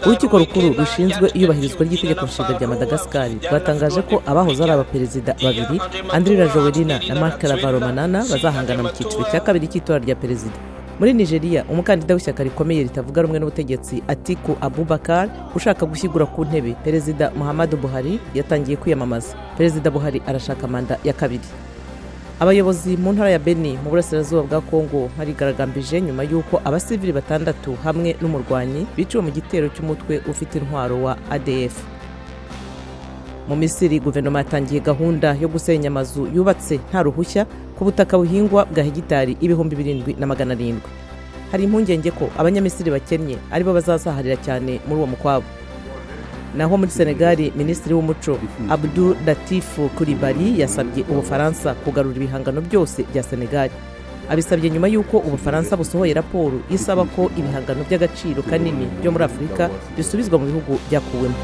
Urukiko rukuru rushinzwe iyubahirizwa ry'itegeko nshinga rya Madagascar rwatangaje ko abahoze ari abaperezida babiri, Andry Rajoelina na Marc Ravalomanana, bazahangana mu cyiciro cya kabiri cy'itora rya perezida. Muri Nigeria, umukandida w'ishyaka rikomeye ritavuga rumwe n'ubutegetsi, Atiku Abubakar, ushaka gushyigura ku ntebe Perezida Muhammadu Buhari, yatangiye kwiyamamaza. Perezida Buhari arashaka manda ya kabiri. Abayobozi mu ntara ya Beni mu burasirazuba bwa Kongo barigaragambije nyuma y'uko abasivili batandatu hamwe n'umurwanyi biciwe mu gitero cy'umutwe ufite intwaro wa ADF. Mu Misiri, guverinoma yatangiye gahunda yo gusenya amazu yubatse nta ruhushya ku butaka buhingwa bwa hegitari 7700. Hari impungenge ko Abanyamisiri bakennye aribo bazazaharira cyane muri uwo mukwabo. Naho muri Senegali, minisitiri w'umuco Abdou Latif Coulibaly yasabye Ubufaransa kugarura ibihangano byose bya Senegali. Abisabye nyuma y'uko Ubufaransa busohoye raporo isaba ko ibihangano by'agaciro kanini byo muri Afurika bisubizwa mu bihugu byakuwemo.